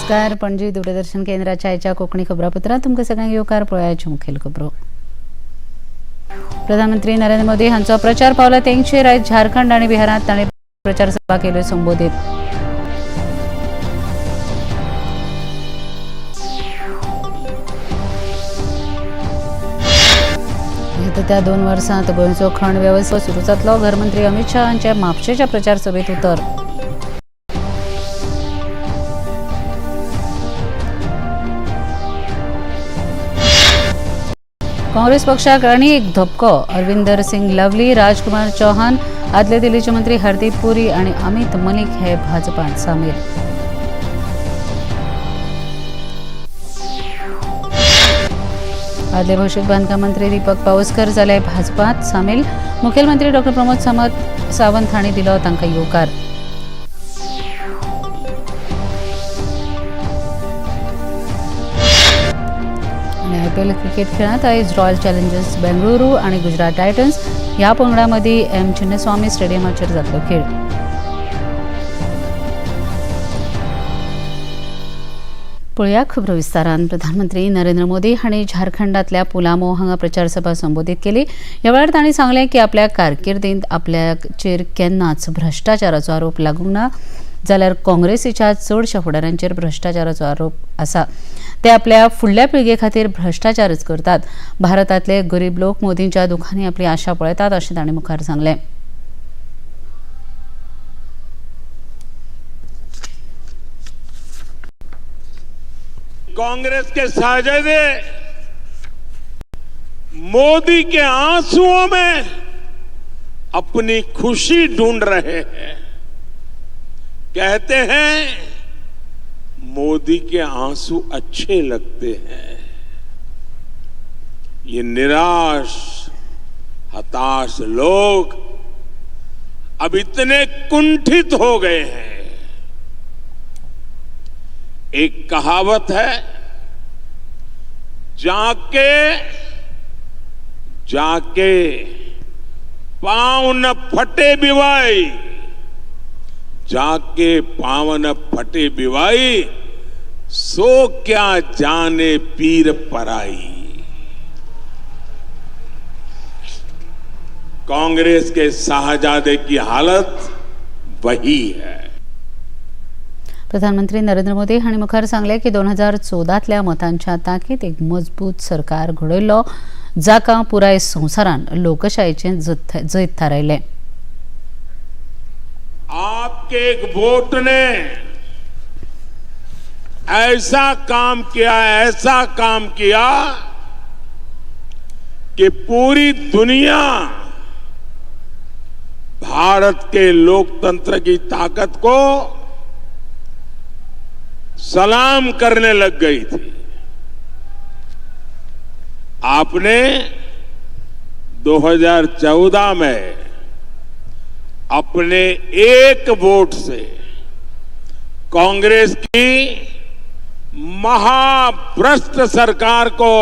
नमस्कार. पणजी दूरदर्शन केंद्राच्या आयच्या कोंकणी खबरापत्रांत तुमकां सगळ्यांक येवकार. पळयाच्यो मुखेल खबरो. प्रधानमंत्री नरेंद्र मोदी हांचो प्रचार पावला तेंगशेर. आयज झारखंड आनी बिहारांत तांणी प्रचार सभा केल्यो संबोधीत. येता त्या 2 वर्सांत गोंयचो खण वेवसाय सुरू जातलो. घरमंत्री अमित शाह हांचे म्हापशेच्या प्रचार सभेत उतर. काँग्रेस पक्षाक आनी एक धपको. अरविंदर सिंग लवली, राजकुमार चौहान, आदले दिल्लीचे मंत्री हरदीप पुरी आनी अमित मलिक हे भाजपात सामील. आदले भौशीक बांदकाम मंत्री दीपक पावसकर जाले भाजपात सामील. मुखेलमंत्री डॉक्टर प्रमोद सावंत हांणी दिलो तांकां येवकार. आयपीएल क्रिकेट खेळांत आयज रॉयल चॅलेंजर्स बेंगळुरू आनी गुजरात टायटन्स ह्या पंगडां मदीं एम चिन्नस्वामी स्टेडियमाचेर जातलो खेळ. पळोवया खबरो विस्तारान. प्रधानमंत्री नरेंद्र मोदी हांणी झारखंडांतल्या पुलामो हांगा प्रचार सभा संबोधीत केली. ह्या वेळार तांणी सांगलें की आपल्या कारकिर्दींत आपल्याचेर केन्नाच भ्रश्टाचाराचो आरोप लागूंक ना, जाल्यार काँग्रेसीच्या चडश्या फुडाऱ्यांचेर भ्रश्टाचाराचो आरोप आसा. ते आपल्या फुडल्या पिळगे खातीर भ्रश्टाचारच करतात. भारतांतले गरीब लोक मोदींच्या दुखांनी आपली आशा पळयतात अशें तांणी मुखार सांगलें. कांग्रेस के साहजादे मोदी के आंसुओं में अपनी खुशी ढूंढ रहे हैं. कहते हैं मोदी के आंसू अच्छे लगते हैं. ये निराश हताश लोग अब इतने कुंठित हो गए हैं. एक कहावत है, जाके जाके पांव न फटे बिवाई, जाके पांव न फटे बिवाई, सो क्या जाने पीर पराई. कांग्रेस के शाहजादे की हालत वही है. प्रधानमंत्री नरेंद्र मोदी हांणी मुखार सांगलें की 2014तल्या मतांच्या ताकीत एक मजबूत सरकार घडयल्लो, जाका पुराय संवसारान लोकशायेचें जैत थारायलें. आपके एक वोट ने ऐसा काम किया, ऐसा काम किया कि पूरी दुनिया भारत के लोकतंत्र की ताकत को सलाम करने लग गई थी. आपने 2014 में अपने एक वोट से कांग्रेस की महाभ्रष्ट सरकार को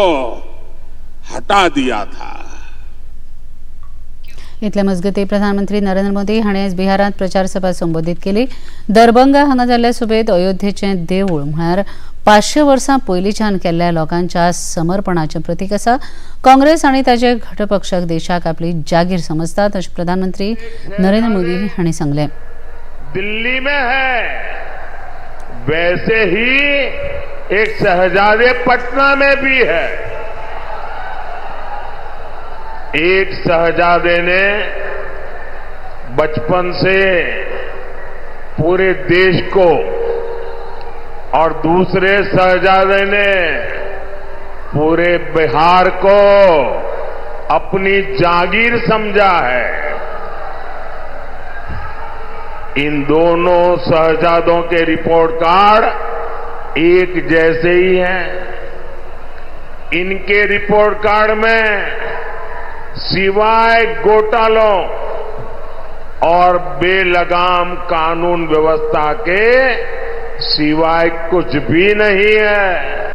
हटा दिया था. इतले मजगतीं प्रधानमंत्री नरेंद्र मोदी हांणी आयज बिहारांत प्रचार सभा संबोधीत केली. दरभंगा हांगा जाल्ल्या सभेंत अयोध्येचें देवूळ म्हळ्यार 500 वर्सां पयलींच्यान केल्ल्या लोकांच्या समर्पणाचें प्रतीक आसा. काँग्रेस आनी ताचे घटपक्षाक देशाक आपली जागीर समजतात अशें प्रधानमंत्री नरेंद्र मोदी हांणी सांगलें. दिल्ली में है, वैसे ही एक शहजादे पटना में भी है. एक शहजादे ने बचपन से पूरे देश को और दूसरे शहजादे ने पूरे बिहार को अपनी जागीर समझा है. इन दोनों शहजादों के रिपोर्ट कार्ड एक जैसे ही हैं. इनके रिपोर्ट कार्ड में सिवाय घोटालों और बेलगाम कानून व्यवस्था के सिवाय कुछ भी नहीं है.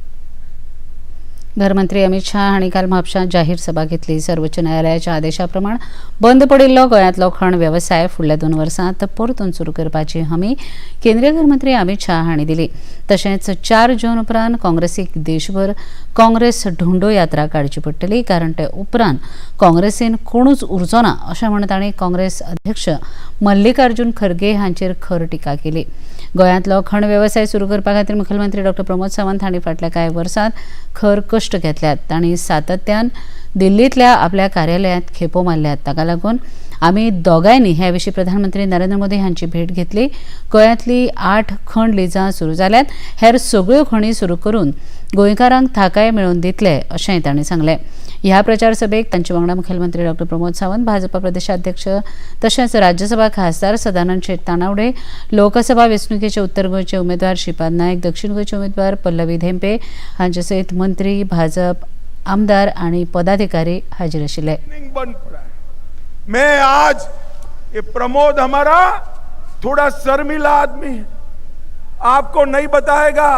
घरमंत्री अमित शाह हांणी काल म्हापशां जाहीर सभा घेतली. सर्वोच्च न्यायालयाच्या आदेशा प्रमाण बंद पडिल्लो गोंयांतलो खण वेवसाय फुडल्या 2 वर्सांत परतून सुरू करपाची हमी केंद्रीय घरमंत्री अमित शाह हांणी दिली. तशेंच 4 जून उपरांत काँग्रेसीक देशभर काँग्रेस ढोंडो यात्रा काडची पडटली, कारण ते उपरांत काँग्रेसीन कोणूच उरचो ना अशें म्हणत तांणी काँग्रेस अध्यक्ष मल्लिकार्जुन खरगे हांचेर खर टिका केली. गोंयांतलो खण वेवसाय सुरू करपा खातीर मुखेलमंत्री डॉ प्रमोद सावंत हांणी फाटल्या कांय वर्सांत खर कश्ट घेतल्यात. तांणी सातत्यान दिल्लींतल्या आपल्या कार्यालयांत खेपो मारल्यात. ताका लागून आमी दोगांयनी हे विशीं प्रधानमंत्री नरेंद्र मोदी हांची भेट घेतली. गोंयांतली 8 खण लिजां सुरू जाल्यात, हेर सगळ्यो खणी सुरू करून गोंयकारांक थाकाय मेळोवन दितले अशेंय तांणी सांगलें. ह्या प्रचार सभेक तांचे वांगडा मुखेलमंत्री डॉ प्रमोद सावंत, भाजपा प्रदेशाध्यक्ष तशेंच राज्यसभा खासदार सदानंद शेट तानावडे, लोकसभा वेंचणुकेचे उत्तर गोंयचे उमेदवार श्रीपाद नायक, दक्षिण गोंयचे उमेदवार पल्लवी धेंपे हांचे सयत मंत्री, भाजप आमदार आणि पदाधिकारी हाजीर आशिल्ले. बंद पड़ा है. मैं आज ये प्रमोद हमारा थोड़ा शर्मिला आदमी है, आपको नहीं बताएगा.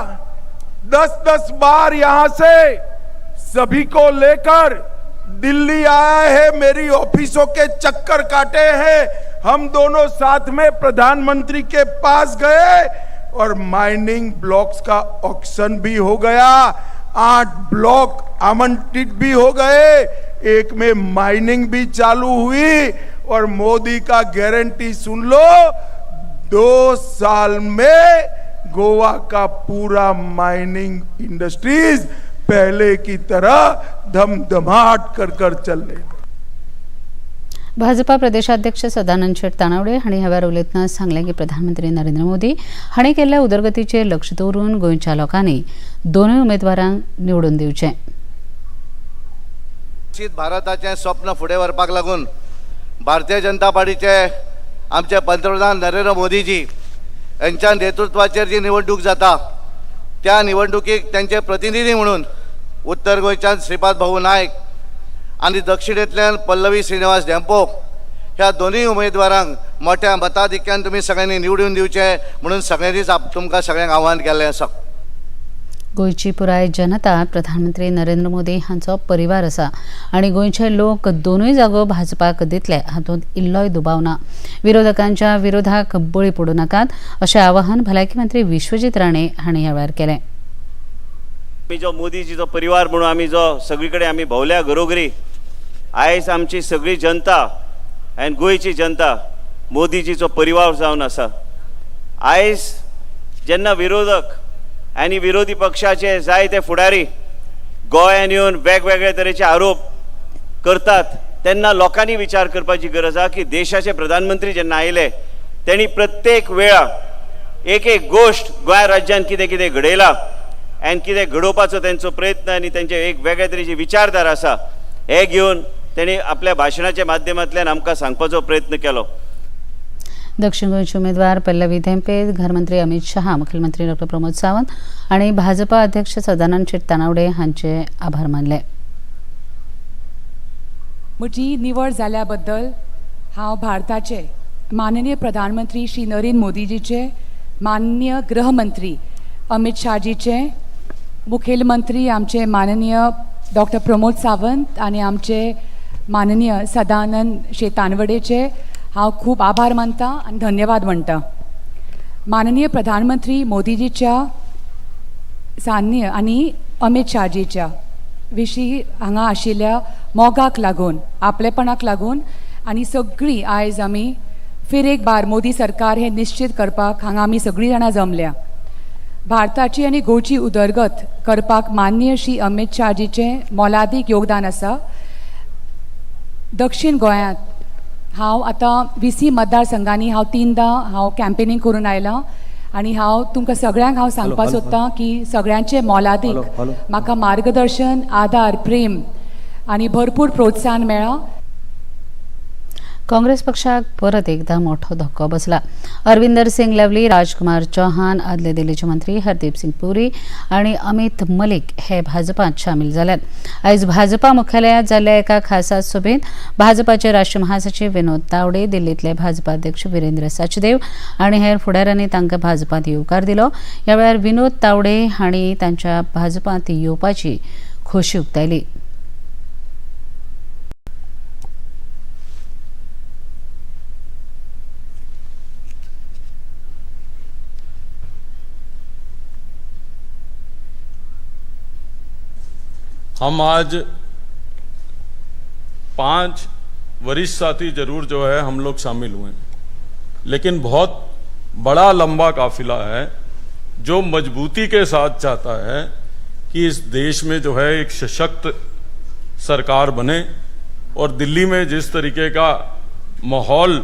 10-10 बार यहां से सभी को लेकर दिल्ली आया है, मेरी ऑफिसों के चक्कर काटे हैं. हम दोनों साथ में प्रधानमंत्री के पास गए और माइनिंग ब्लॉक्स का ऑक्शन भी हो गया. 8 ब्लॉक आवंटित भी हो गए, एक में माइनिंग भी चालू हुई. और मोदी का गारंटी सुन लो, 2 साल में गोवा का पूरा माइनिंग इंडस्ट्रीज पहले की तरह धमधमाट कर कर चलने. भाजपा प्रदेशाध्यक्ष सदानंद शेट तानावडे हांणी ह्या वेळार उलयतना सांगलें की प्रधानमंत्री नरेंद्र मोदी हांणी केल्ल्या उदरगतीचेर लक्ष दवरून गोंयच्या लोकांनी दोनूय उमेदवारांक निवडून दिवचें. विकसीत भारताचें स्वप्न फुडें व्हरपाक लागून भारतीय जनता पार्टीचे आमचे पंतप्रधान नरेंद्र मोदीजी यांच्या नेतृत्वाचेर जी निवडणूक जाता त्या निवडणुकीक त्यांचे प्रतिनिधी म्हणून उत्तर गोंयच्यान श्रीपाद भाऊ नायक आनी दक्षिणेंतल्यान पल्लवी श्रीनिवास धेंपो ह्या दोनूय उमेदवारांक मोठ्या मताधिक्यान तुमी सगळ्यांनी निवडून दिवचें म्हणून सगळ्यांनीच तुमकां सगळ्यांक आव्हान केल्लें आसा. गोंयची पुराय जनता प्रधानमंत्री नरेंद्र मोदी हांचो परिवार आसा आनी गोंयचे लोक दोनूय जागो भाजपाक दितले हातूंत इल्लोय दुबाव ना. विरोधकांच्या विरोधाक बळी पडूं नाकात अशें आवाहन भलायकी मंत्री विश्वजीत राणे हांणी ह्या वेळार केलें. आमी जो मोदीजीचो परिवार म्हणून आमी जो सगळी कडेन आमी भोंवल्या घरोघरी, आयज आमची सगळी जनता आनी गोंयची जनता मोदीजीचो परिवार जावन आसा. आयज जेन्ना विरोधक आनी विरोधी पक्षाचे जायते फुडारी गोंयान येवन वेगवेगळे तरेचे आरोप करतात तेन्ना लोकांनी विचार करपाची गरज आसा की देशाचे प्रधानमंत्री जेन्ना आयले तेणी प्रत्येक वेळा एक एक गोश्ट गोंय राज्यान कितें कितें घडयला आनी कितें घडोवपाचो तेंचो प्रयत्न आनी तेंचे एक वेगळे तरेची विचारधारा आसा हे घेवन तेणी आपल्या भाशणाच्या माध्यमांतल्यान आमकां सांगपाचो प्रयत्न केलो. दक्षिण गोंयचे उमेदवार पल्लवी धेंपे, घरमंत्री अमित शहा, मुखेलमंत्री डॉ प्रमोद सावंत आनी भाजपा अध्यक्ष सदानंद शेट तानावडे हांचे आभार मानले. म्हजी निवड जाल्या बद्दल हांव भारताचे माननीय प्रधानमंत्री श्री नरेंद्र मोदीजीचे, माननीय गृहमंत्री अमित शाहजीचे, मुखेलमंत्री आमचे माननीय डॉक्टर प्रमोद सावंत आनी आमचे माननीय सदानंद शेट तानवडेचे हांव खूब आभार मानता आनी धन्यवाद म्हणटा. माननीय प्रधानमंत्री मोदीजीच्या सान्य आनी अमित शाहजीच्या विशीं हांगा आशिल्ल्या मोगाक लागून, आपलेपणाक लागून आनी सगळीं आयज आमी फिर एक बार मोदी सरकार हें निश्चीत करपाक हांगा आमी सगळीं जाणां जमल्या. भारताची आनी गोंयची उदरगत करपाक माननीय श्री अमित शाहजीचें मोलादीक योगदान आसा. दक्षिण गोंयांत हांव आतां VC मतदारसंघांनी हांव 3दां हांव कॅम्पेनींग करून आयलां आनी हांव तुमकां सगळ्यांक हांव सांगपाक सोदतां की सगळ्यांचें मोलादीक म्हाका मार्गदर्शन, आदार, प्रेम आनी भरपूर प्रोत्साहन मेळ्ळां. काँग्रेस पक्षाक परत एकदा मोठो धक्को बसला. अरविंदर सिंग लवली, राजकुमार चौहान, आदले दिल्लीचे मंत्री हरदीप सिंग पुरी आनी अमित मलिक हे भाजपांत सामील जाल्यात. आयज भाजपा मुख्यालयांत जाल्ल्या एका खासा सभेंत भाजपाचे राष्ट्रीय महासचिव विनोद तावडे, दिल्लींतले भाजपा अध्यक्ष विरेंद्र सचदेव आनी हेर फुडाऱ्यांनी तांकां भाजपांत येवकार दिलो. ह्या वेळार विनोद तावडे हांणी तांच्या भाजपांत येवपाची खोशी उक्तायली. हम आज 5 वरिष्ठ साथी जरूर जो है हम लोग शामिल हुए, लेकिन बहुत बड़ा लंबा काफिला है जो मजबूती के साथ चाहता है कि इस देश में जो है एक सशक्त सरकार बने। और दिल्ली में जिस तरीके का माहौल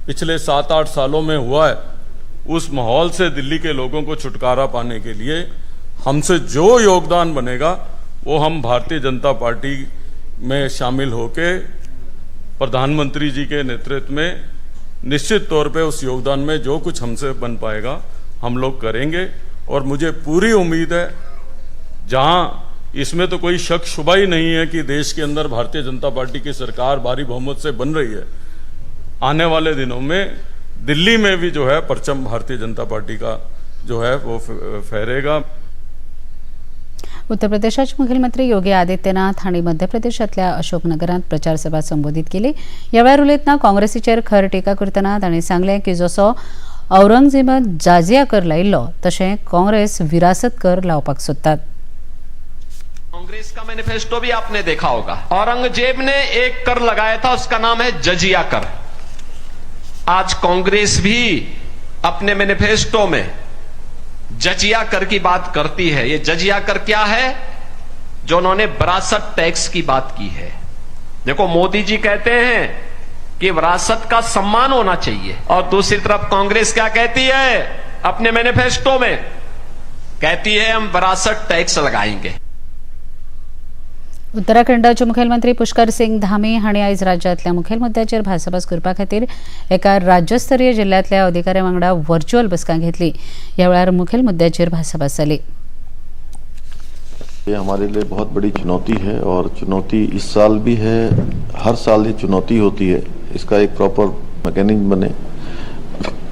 पिछले 7-8 सालों में हुआ है, उस माहौल से दिल्ली के लोगों को छुटकारा पाने के लिए हमसे जो योगदान बनेगा वो हम भारतीय जनता पार्टी में शामिल होके प्रधानमंत्री जी के नेतृत्व में निश्चित तौर पे उस योगदान में जो कुछ हमसे बन पाएगा हम लोग करेंगे। और मुझे पूरी उम्मीद है, जहां इसमें तो कोई शक शुबा ही नहीं है कि देश के अंदर भारतीय जनता पार्टी की सरकार भारी बहुमत से बन रही है, आने वाले दिनों में दिल्ली में भी जो है परचम भारतीय जनता पार्टी का जो है वो फहरेगा। उत्तर प्रदेशाचे मुख्यमंत्री योगी आदित्यनाथ हांणी मध्य प्रदेशांतल्या अशोकनगरांत प्रचारसभा संबोधित केली. ह्या वेळार उलयतना काँग्रेसीचेर खर टिका करतना तांणी सांगलें की जसो औरंगजेबान जाजिया कर लायिल्लो तशें काँग्रेस विरासत कर लावपाक सोदतात. कांग्रेस का मैनिफेस्टो भी आपने देखा होगा। औरंगजेब ने एक कर लगाया था, उसका नाम है जजिया कर। आज कांग्रेस भी अपने मैनिफेस्टो में जजिया कर की बात करती है। ये जजिया कर क्या है? जो उन्होंने विरासत टैक्स की बात की है। देखो, मोदी जी कहते हैं कि विरासत का सम्मान होना चाहिए, और दूसरी तरफ कांग्रेस क्या कहती है अपने मैनिफेस्टो में? कहती है हम विरासत टैक्स लगाएंगे। उत्तराखंडाचे मुखेलमंत्री पुष्कर सिंग धामी हांणी आयज राज्यांतल्या मुखेल मुद्द्याचेर भासाभास करपा खातीर एका राज्यस्तरीय जिल्ल्यांतल्या अधिकाऱ्यां वांगडा व्हर्च्युअल बसका घेतली. ह्या वेळार मुखेल मुद्द्याचेर भासाभास जाली. ये हमारे लिए बहुत बड़ी चुनौती है और चुनौती इस साल भी है, हर साल ये चुनौती होती है। इसका एक प्रॉपर मैकेनिज्म बने,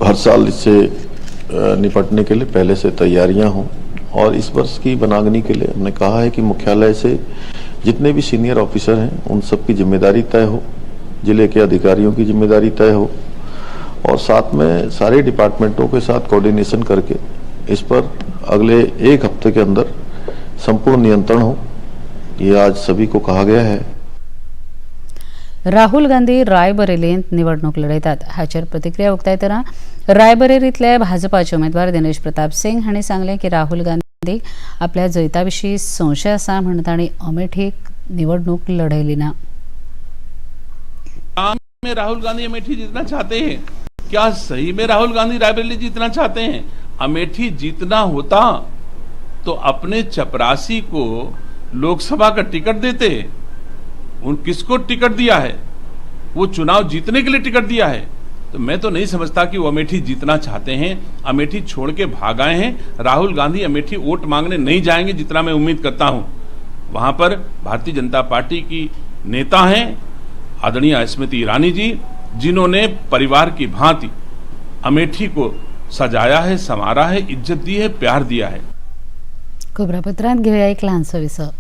हर साल इससे निपटने के लिए पहले से तैयारियां हों। और इस वर्ष की बनागनी के लिए हमने कहा है कि मुख्यालय से जितने भी सीनियर ऑफिसर हैं उन सब की जिम्मेदारी तय हो, जिले के अधिकारियों की जिम्मेदारी तय हो, और साथ में सारे डिपार्टमेंटों के साथ कोऑर्डिनेशन करके इस पर अगले एक हफ्ते के अंदर संपूर्ण नियंत्रण हो, ये आज सभी को कहा गया है। राहुल गांधी रायबरेलींत निवडणूक लढयतात हाचेर प्रतिक्रिया उक्तायतना रायबरेलींतले भाजपाचे उमेदवार दिनेश प्रताप सिंग हांणी सांगलें की राहुल गांधी आपल्या जैता विशीं संशय आसा म्हूण तांणी अमेठीक निवडणूक लढयली ना. में राहुल गांधी अमेठी जीतना चाहते हैं, क्या सही में राहुल गांधी रायबरेली जीतना चाहते हैं? अमेठी जीतना होता तो अपने चपरासी को लोकसभा का टिकट देते। उन किसको टिकट दिया है? वो चुनाव जीतने के लिए टिकट दिया है। तो मैं तो नहीं समझता कि वो अमेठी जीतना चाहते हैं। अमेठी छोड़ के भाग आए हैं। राहुल गांधी अमेठी वोट मांगने नहीं जाएंगे, जितना मैं उम्मीद करता हूं। वहां पर भारतीय जनता पार्टी की नेता हैं आदरणीय स्मृति ईरानी जी, जिन्होंने परिवार की भांति अमेठी को सजाया है, संवारा है, इज्जत दी है, प्यार दिया है। खबरापत्रांत घेवया एक ल्हानसो विसव.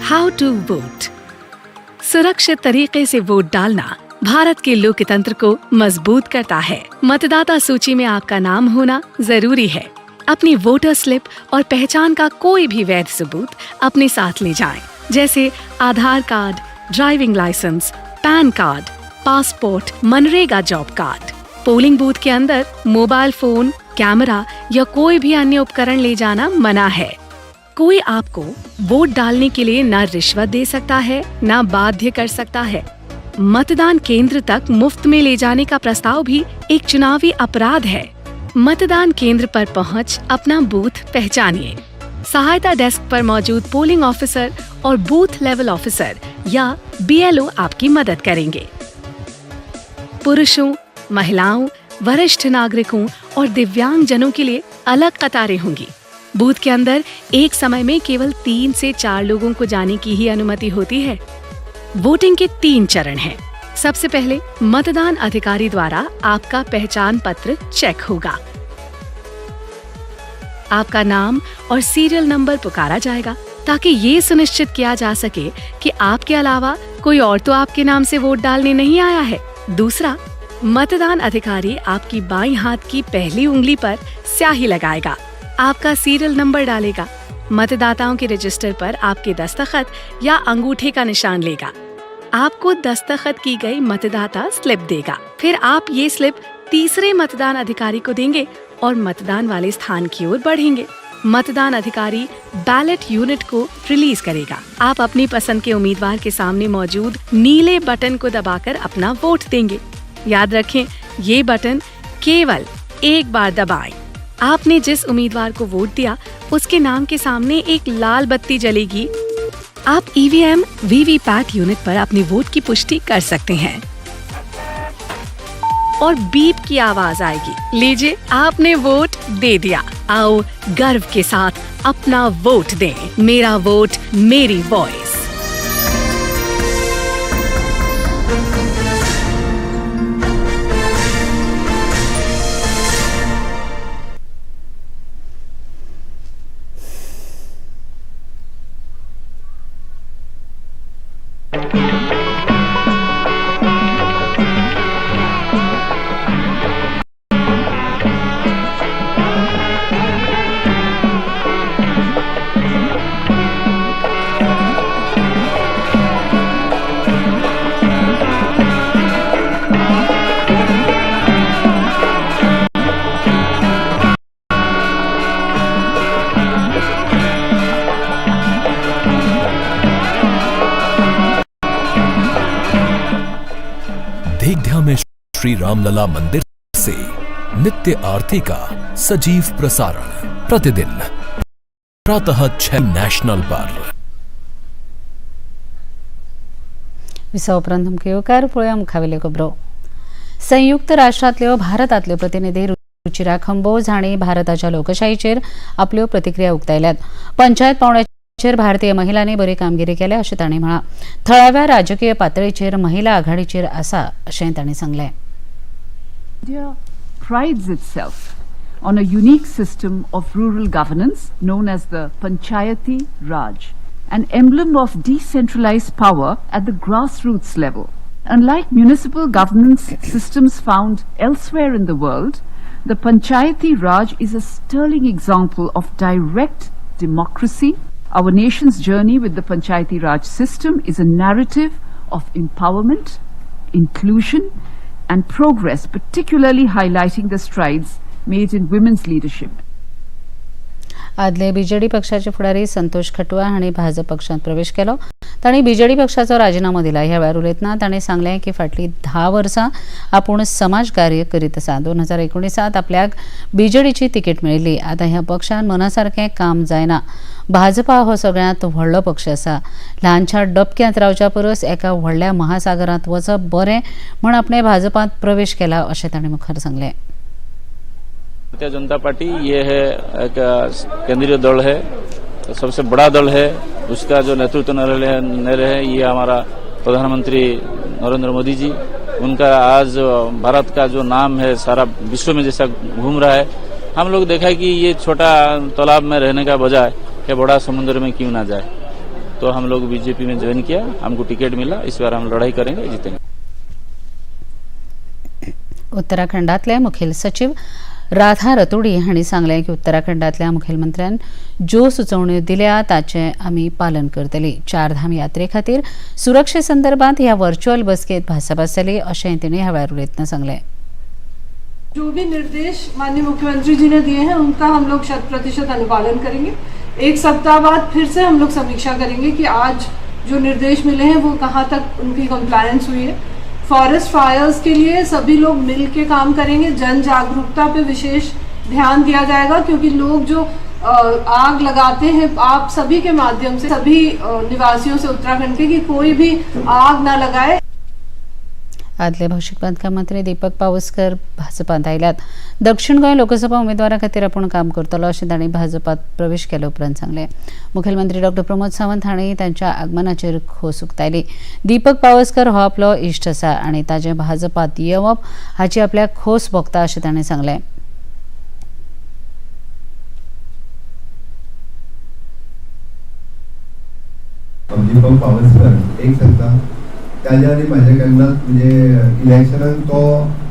How to vote. सुरक्षित तरीके से वोट डालना भारत के लोकतंत्र को मजबूत करता है। मतदाता सूची में आपका नाम होना जरूरी है। अपनी वोटर स्लिप और पहचान का कोई भी वैध सबूत अपने साथ ले जाएं, जैसे Aadhaar card, driving licence, PAN card, passport, MNREGA job card. Polling booth K अंदर मोबाइल फोन, कैमरा या कोई भी अन्य उपकरण ले जाना मना है। कोई आपको वोट डालने के लिए न रिश्वत दे सकता है, न बाध्य कर सकता है। मतदान केंद्र तक मुफ्त में ले जाने का प्रस्ताव भी एक चुनावी अपराध है। मतदान केंद्र पर पहुंच अपना बूथ पहचानिए। सहायता डेस्क पर मौजूद पोलिंग ऑफिसर और बूथ लेवल ऑफिसर या बीएलओ आपकी मदद करेंगे। पुरुषों, महिलाओं, वरिष्ठ नागरिकों और दिव्यांगजनों के लिए अलग कतारें होंगी। बूथ के अंदर एक समय में केवल 3 से 4 लोगों को जाने की ही अनुमति होती है। वोटिंग के 3 चरण हैं। सबसे पहले मतदान अधिकारी द्वारा आपका पहचान पत्र चेक होगा। आपका नाम और सीरियल नंबर पुकारा जाएगा ताकि ये सुनिश्चित किया जा सके कि आपके अलावा कोई और तो आपके नाम से वोट डालने नहीं आया है। दूसरा, मतदान अधिकारी आपकी बाईं हाथ की पहली उंगली पर स्याही लगाएगा, आपका सीरियल नंबर डालेगा, मतदाताओं के रजिस्टर पर आपके दस्तखत या अंगूठे का निशान लेगा, आपको दस्तखत की गई मतदाता स्लिप देगा। फिर आप ये स्लिप तीसरे मतदान अधिकारी को देंगे और मतदान वाले स्थान की ओर बढ़ेंगे। मतदान अधिकारी बैलेट यूनिट को रिलीज करेगा। आप अपनी पसंद के उम्मीदवार के सामने मौजूद नीले बटन को दबाकर अपना वोट देंगे। याद रखें, ये बटन केवल एक बार दबाएं। आपने जिस उम्मीदवार को वोट दिया उसके नाम के सामने एक लाल बत्ती जलेगी। आप ईवीएम वीवीपैट यूनिट पर अपने वोट की पुष्टि कर सकते हैं और बीप की आवाज आएगी। लीजिए, आपने वोट दे दिया। आओ गर्व के साथ अपना वोट दें। मेरा वोट मेरी वॉइस। अयोध्या में श्री रामलला मंदिर से नित्य आरती का सजीव प्रसारण प्रतिदिन प्रातः 6 नेशनल पर। विसा उपरांत तुमकां येवकार। पळोवया मुखावेल्यो खबरो। संयुक्त राष्ट्रांतल्यो भारतांतल्यो प्रतिनिधी रुचिरा खंबोज हांणी भारताच्या लोकशाहीचेर आपल्यो प्रतिक्रिया उक्तायल्यात। पंचायत पावंड्याचेर भारतीय महिलांनी बरी कामगिरी केल्या अशें तांणी म्हळां। थळाव्या राजकीय पातळीचेर महिला आघाडीचेर आसा अशें तांणी सांगलें। India prides itself on a unique system of rural governance known as the Panchayati Raj, an emblem of decentralized power at the grassroots level. Unlike municipal governance systems found elsewhere in the world, the Panchayati Raj is a sterling example of direct democracy. Our nation's journey with the Panchayati Raj system is a narrative of empowerment, inclusion, and progress, particularly highlighting the strides made in women's leadership. आदले BJD पक्षाचे फुडारी संतोष खटुआ हांणी भाजप पक्षांत प्रवेश केलो। तांणी BJD पक्षाचो राजीनामो दिला। ह्या वेळार उलयतना तांणी सांगलें की फाटलीं 10 वर्सां आपूण समाज कार्य करीत आसा। 2019 आपल्याक बीजेडीची तिकेट मेळिल्ली। आतां ह्या पक्षान मनासारकें काम जायना। भाजपा हो सगळ्यांत व्हडलो पक्ष आसा। ल्हानशा डबक्यांत रावच्या परस एका व्हडल्या महासागरांत वचप बरें म्हूण आपणें भाजपांत प्रवेश केला अशें तांणी मुखार सांगलें। भारतीय जनता पार्टी ये है एक केंद्रीय दल है, तो सबसे बड़ा दल है, उसका जो नेतृत्व ले रहे हैं ये हमारा प्रधानमंत्री नरेंद्र मोदी जी। उनका आज भारत का जो नाम है सारा विश्व में जैसा घूम रहा है। हम लोग देखा है कि ये छोटा तालाब में रहने का बजाय कि बड़ा समुद्र में क्यों ना जाए, तो हम लोग बीजेपी में ज्वाइन किया, हमको टिकट मिला, इस बार हम लड़ाई करेंगे, जीतेंगे। उत्तराखंडातले मुखेल सचिव राधा रतोडी हांणी सांगलें की उत्तराखंडातल्या मुखेलमंत्र्यान ज्यो सुचोवण्यो दिल्या ताचें आमी पालन करतली। चारधाम यात्रे खातीर सुरक्षे संदर्भात ह्या व्हर्च्युअल बसकेंत भासाभास जाली अशें तिणें ह्या वेळार उलयतना सांगलें। जो भी निर्देश माननीय मुख्यमंत्री जी ने दिए हैं उनका हम लोग 100% अनुपालन करेंगे। एक सप्ताह बाद फिर से हम लोग समीक्षा करेंगे कि आज जो निर्देश मिले हैं वो कहाँ तक उनकी कंप्लायंस हुई है। फॉरेस्ट फायर्स के लिए सभी लोग मिल के काम करेंगे। जन जागरूकता पे विशेष ध्यान दिया जाएगा, क्योंकि लोग जो आग लगाते हैं, आप सभी के माध्यम से सभी निवासियों से उत्तराखंड के कि कोई भी आग ना लगाए। आदले भौशीक बांदकाम मंत्री दीपक पावसकर भाजपांत आयल्यात. दक्षिण गोंय लोकसभा उमेदवारा खातीर आपूण काम करतलो अशें तांणी भाजपात प्रवेश केले उपरांत सांगलें. मुखेलमंत्री डॉक्टर प्रमोद सावंत हांणी तांच्या आगमनाचेर खोस उक्तायली. दीपक पावसकर हो आपलो इश्ट आसा आनी ताजें भाजपात येवप हाची आपल्याक खोस भोगता अशें तांणी सांगलें. दीपक पावसकर एक सांगता ताज्या आनी म्हाज्या केन्नाच म्हणजे इलेक्शनाक तो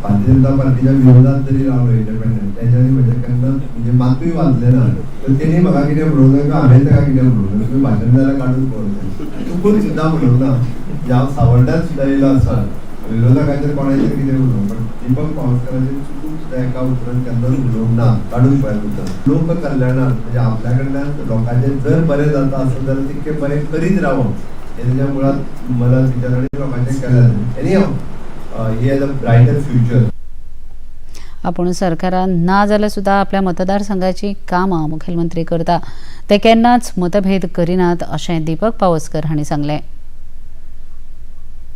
भारतीय जनता पार्टीच्या विरोधात जरी रावलो इंडिपेंडंट, ताज्या आनी म्हाज्या केन्नाच म्हणजे मातूय वाजलें ना. तर तेणी म्हाका कितें म्हणूंक ना किंवा हांवें ताका कितें म्हणूंक ना. तुमी भाशण जाल्यार काडून पळोवचें, चुकून सुद्दां म्हणूंक ना. म्हणजे हांव सावर्ड्यान सुद्दां येयलो आसा, विरोधकाचेर कोणाचेर कितें म्हणूंक, पण दीपक पावसकराचेर चुकून सुद्दां एका उतरान केन्नाच म्हणूंक ना. काडून पळयात उतर. लोक कल्याणान म्हणजे आपल्या कडल्यान लोकांचें जर बरें जाता आसत जाल्यार तितकें बरें करीत रावप हे तेज्या मुळांत मनात विचार आनी लोकांचें केलें. Anyhow he has a brighter future. आपूण सरकारान ना जाल्यार सुद्दां आपल्या मतदारसंघाची कामां मुखेलमंत्री करता, ते केन्नाच मतभेद करिनात अशें दीपक पावसकर हांणी सांगलें.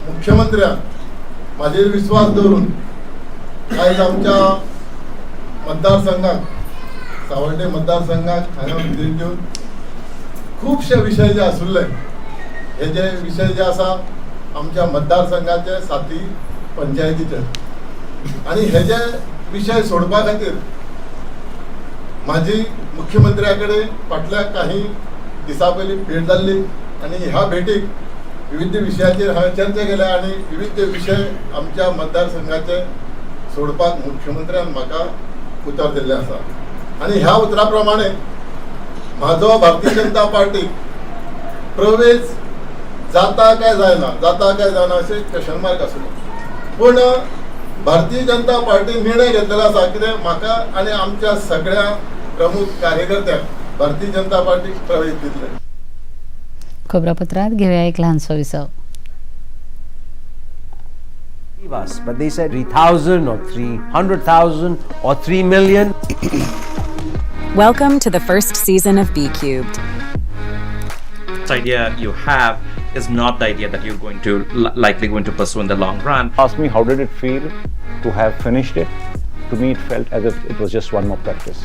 मुख्यमंत्र्यान म्हाजेर विस्वास दवरून आयज आमच्या मतदारसंघाक, सावड्डे मतदारसंघाक हांगा विजीट दिवन खुबशे विशय जे आसुल्ले, हे जे विशय जे आसा आमच्या मतदारसंघाचे साथी पंचायतीचे, आनी हे जे विशय सोडपा खातीर म्हाजी मुख्यमंत्र्या कडेन फाटल्या काही दिसां पयलीं भेट जाल्ली आनी ह्या भेटीक विविध विशयाचेर हांवें चर्चा केल्या आनी विविध विशय आमच्या मतदारसंघाचे सोडपाक मुख्यमंत्र्यान म्हाका उतर दिल्लें आसा. आनी ह्या उतरा प्रमाणे म्हाजो भारतीय जनता पार्टीक प्रवेश जाता काय जायना, जाता काय जायना अशें क्वेशन मार्क आसलो. पूण भारतीय जनता पार्टीन निर्णय घेतलेलो आसा कितें म्हाका आनी आमच्या सगळ्या प्रमुख कार्यकर्त्यांक भारतीय जनता पार्टीक प्रवेश दितले. खबरापत्रात घेऊया एक ल्हानसो विसव. Us, but they said 3,000 or 300,000 or 3 million. Welcome to the first season of B Cubed. This idea you have is not the idea that you're going to likely going to pursue in the long run. Ask me how did it feel to have finished it? To me, it felt as if it was just one more practice.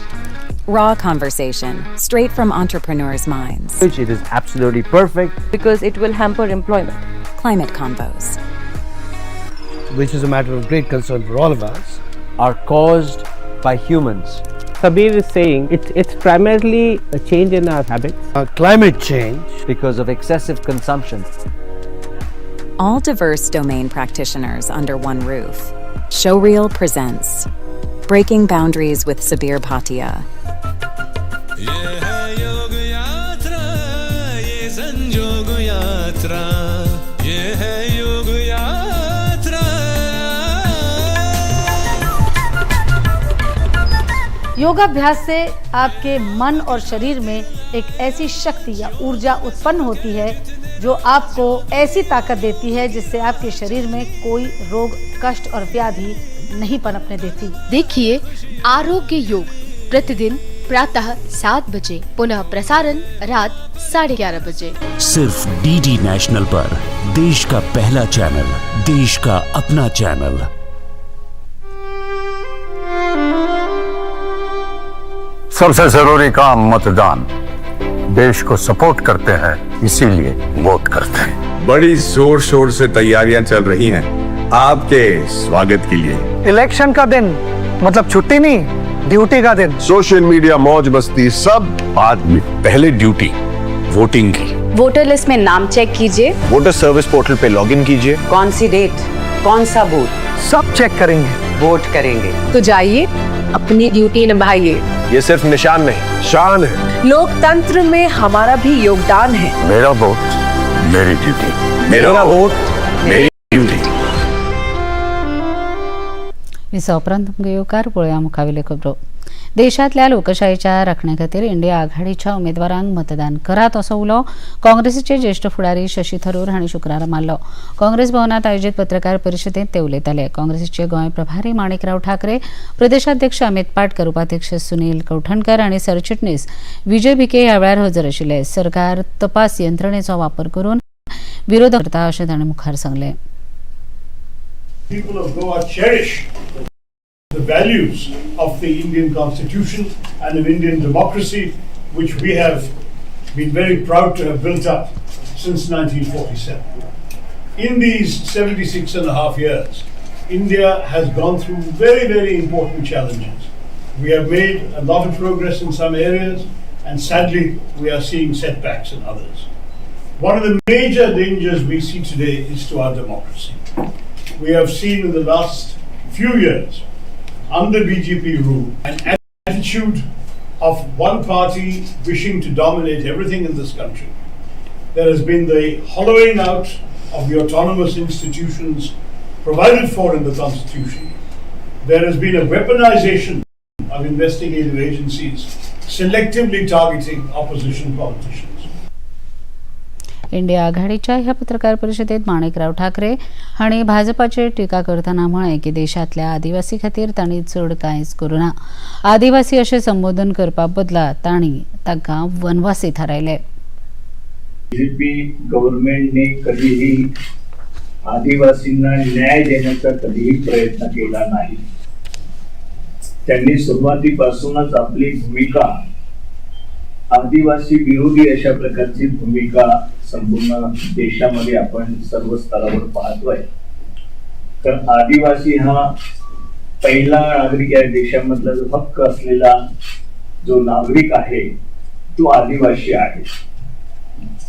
Raw conversation, straight from entrepreneurs' minds. Which it is absolutely perfect. Because it will hamper employment. Climate convos, which is a matter of great concern for all of us, are caused by humans. Sabir is saying it's primarily a change in our habits. Climate change. Because of excessive consumption. All diverse domain practitioners under one roof. Showreel presents Breaking Boundaries with Sabir Bhatia. योगाभ्यास से आपके मन और शरीर में एक AC शक्ति या ऊर्जा उत्पन्न होती है जो आपको ऐसी ताकत देती है जिससे आपके शरीर में कोई रोग, कष्ट और व्याधि नहीं पनपने देती। देखिए आरोग्य योग प्रतिदिन प्रातः 7 बजे, पुनः प्रसारण रात 11:30 बजे, सिर्फ डीडी नेशनल पर। देश का पहला चैनल, देश का अपना चैनल। सबसे जरूरी काम मतदान। देश को सपोर्ट करते हैं, इसीलिए वोट करते हैं। बड़ी जोर शोर से तैयारियां चल रही हैं आपके स्वागत के लिए। इलेक्शन का दिन मतलब छुट्टी नहीं, ड्यूटी का दिन। सोशल मीडिया, मौज मस्ती सब बाद में, पहले ड्यूटी वोटिंग की। वोटर लिस्ट में नाम चेक कीजिए, water service portal pay login कीजिए। कौन सी डेट, कौन सा बूथ, सब चेक करेंगे, वोट करेंगे। तो जाइए अपनी ड्यूटी निभाइए। ये सिर्फ निशान नहीं, शान है। लोकतंत्र में हमारा भी योगदान है। मेरा वोट मेरी ड्यूटी, मेरा वोट मेरी ड्यूटी। विसा उपरांत तुमकां येवकार. पळोवया मुखावेल्यो खबरो. देशांतल्या लोकशायेच्या राखणे खातीर इंडिया आघाडीच्या उमेदवारांक मतदान करात असो उलो काँग्रेसीचे ज्येश्ठ फुडारी शशी थरूर हांणी शुक्रारा मारलो. काँग्रेस भवनात आयोजीत पत्रकार परिशदेंत ते उलयताले. काँग्रेसीचे गोंय प्रभारी माणिकराव ठाकरे, प्रदेशाध्यक्ष अमित पाटकर, उपाध्यक्ष सुनील कवठणकर आनी सरचिटणीस विजय भिके ह्या वेळार हजर आशिल्ले. सरकार तपास यंत्रणेचो वापर करून विरोध करता अशें तांणी मुखार सांगलें. People of Goa cherish the values of the Indian Constitution and of Indian democracy, which we have been very proud to have built up since 1947. In these 76 and a half years, India has gone through very, very important challenges. We have made a lot of progress in some areas, and sadly, we are seeing setbacks in others. One of the major dangers we see today is to our democracy. We have seen in the last few years, under BJP rule, an attitude of one party wishing to dominate everything in this country. There has been the hollowing out of the autonomous institutions provided for in the Constitution. There has been a weaponization of investigative agencies selectively targeting opposition politicians. India आघाडीच्या ह्या पत्रकार परिशदेत माणिकराव ठाकरे हांणी भाजपाचेर टिका करतना म्हळें की देशांतल्या आदिवासी खातीर तांणी चड कांयच करूं ना. आदिवासी अशें संबोधन करपा बदला तांणी तांकां वनवासी थारायले. बीजेपी गव्हर्नमेंटने कधीही आदिवासींना न्याय देण्याचा कधीही प्रयत्न केला नाही. त्यांनी सुरुवातीपासूनच आपली भूमिका आदिवासी विरोधी अशा प्रकारची भूमिका संपूर्ण देशामध्ये आपण सर्व स्तरावर पाहतोय. तर आदिवासी हा पहिला नागरिक या देशामधला जो हक्क असलेला जो नागरिक आहे तो आदिवासी आहे,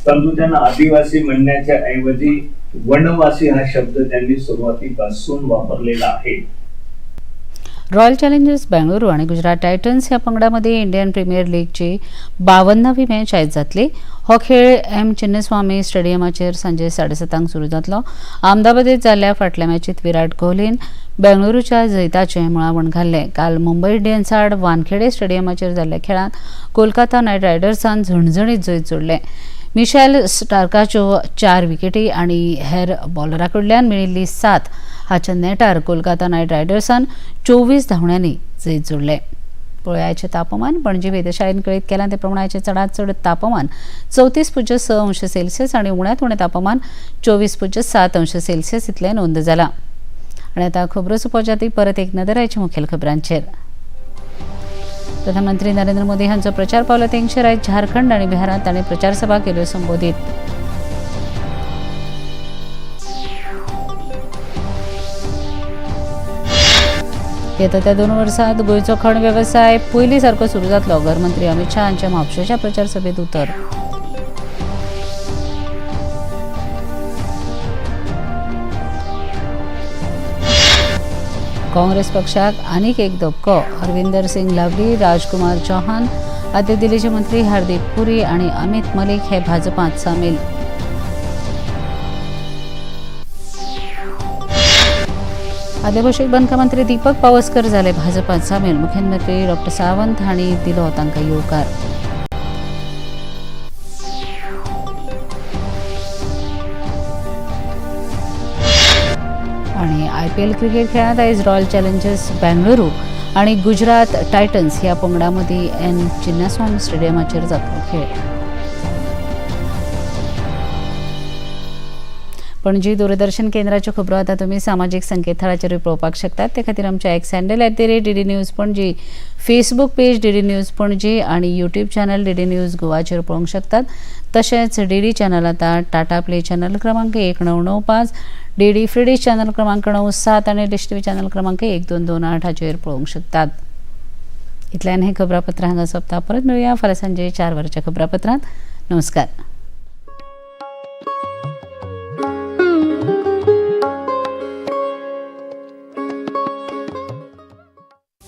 परंतु त्यांना आदिवासी म्हणण्याच्या ऐवजी वनवासी हा शब्द त्यांनी सुरुवातीपासून वापरलेला आहे. रॉयल चॅलेंजर्स बेंगळुरू आणि गुजरात टायटन्स ह्या पंगडामध्ये इंडियन प्रिमियर लीगची 52वी मॅच आयज जातली. हो खेळ एम चिन्नस्वामी स्टेडियमाचेर सांजे 7:30 सुरू जातलो. अहमदाबादेत जाल्ल्या फाटल्या मॅचीत विराट कोहलीन बेंगळुरूच्या जैताचें मुळावण घाल्लें. काल मुंबय इंडियन्स आड वानखेडे स्टेडियमाचेर जाल्ल्या खेळांत कोलकाता नायट रायडर्सान झणझणीत जैत जोडलें. मिशेल स्टार्काच्यो 4 विकेटी आनी हेर बॉलरा कडल्यान मेळिल्ली 7 हाच्या नेटार कोलकाता नायट रायडर्सान 24 धांवड्यांनी जैत जोडलें. पळयाचें तापमान. पणजी वेधशाळेन कळीत केलां ते प्रमाण आयचें चडांत चड तापमान 34.6 अंश सेल्सियस आनी उण्यांत उणें तापमान 24.7 अंश सेल्सियस इतलें नोंद जालां. आनी आतां खबरो सोंपोवच्या आदीं परत एक नदर आयच्या मुखेल खबरांचेर. प्रधानमंत्री नरेंद्र मोदी हांचो प्रचार पावलो तेंगशेर. आयज झारखंड आनी बिहारांत तांणी प्रचार सभा केल्यो संबोधीत. येता त्या 2 वर्सांत गोंयचो खण वेवसाय पयलीं सारको सुरू जातलो. घरमंत्री अमित शाह हांच्या म्हापशेच्या प्रचार सभेत उतर. काँग्रेस पक्षाक आनीक एक धपको. अरविंदर सिंग लावली, राजकुमार चौहान, आदले दिल्लीचे मंत्री हरदीप पुरी आनी अमित मलिक हे भाजपांत सामील. आदले भौशीक बांदकाम मंत्री दीपक पावसकर जाले भाजपांत सामील. मुख्यमंत्री डॉ सावंत हांणी दिलो तांकां येवकार. आनी IPL cricket खेळांत आयज रॉयल चॅलेंजर्स बेंगळुरू आनी गुजरात टायटन्स ह्या पंगडां मदीं एन चिन्नास्वामी स्टेडियमाचेर जातलो खेळ. पणजी दूरदर्शन केंद्राच्यो खबरो आतां तुमी सामाजीक संकेतथळाचेरूय पळोवपाक शकतात. ते खातीर आमच्या X handle @DD News Panaji, Facebook page DD News Panaji आनी यूट्यूब चॅनल DD news गोवाचेर पळोवंक शकतात. तशेंच DD channel आतां टाटा प्ले चॅनल क्रमांक 1995, DD free डिश चॅनल क्रमांक 97 आनी डिश टीव्ही चॅनल क्रमांक 1228 हाचेर पळोवंक शकतात. इतल्यान हें खबरापत्र हांगा सोंपता. परत मेळुया फाल्यां सांजे 4 वरांच्या खबरापत्रांत. नमस्कार.